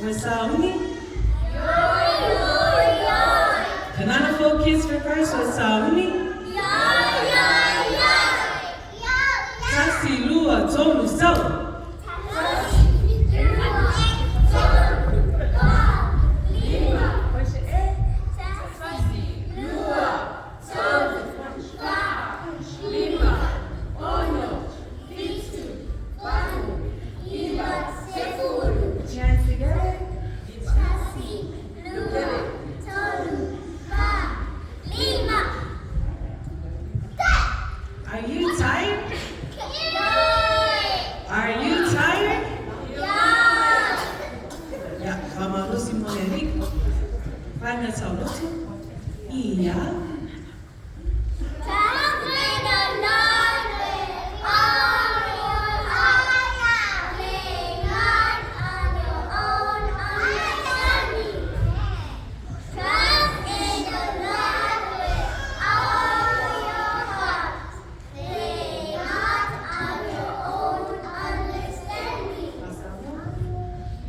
Ua sauni? Kanana Folk Kids for Christ, ua sauni? Tasi, lua, tolu, sau! Put your hands together. Tasi, lua, tolu, fa, lima. Are you tired? Are you tired? Ia, faamalosi mo le Alii. Faga sauloto. Ia. Trust in the Lord with all your heart. Lean not on your own understanding. Trust in the Lord with all your heart. Lean not on your own understanding.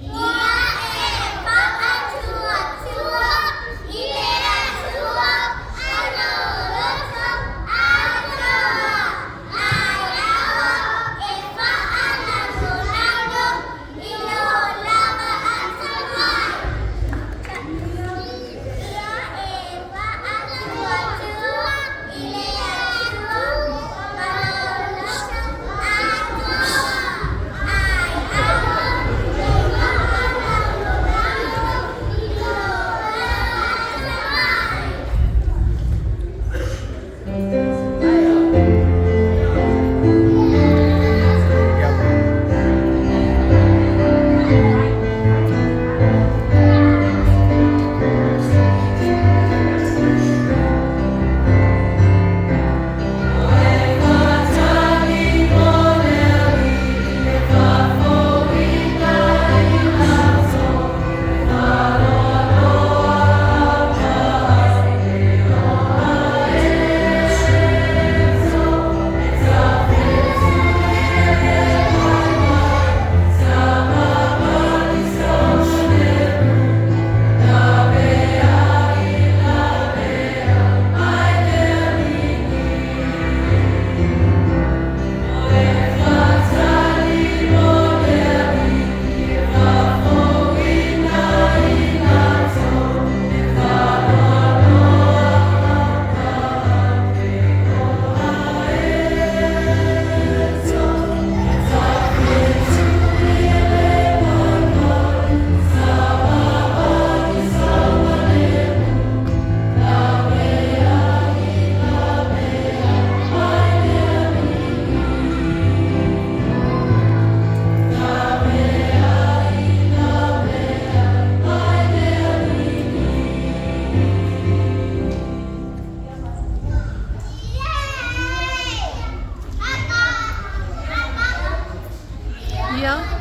Ia e faatuatua i le Atua i lou loto atoa. Ae aua e faalagolago i lou lava atamai. Ia e faatuatua i le Atua ma lou loto atoa. Ae aua e faalagolago i lou lava atamai. Ia.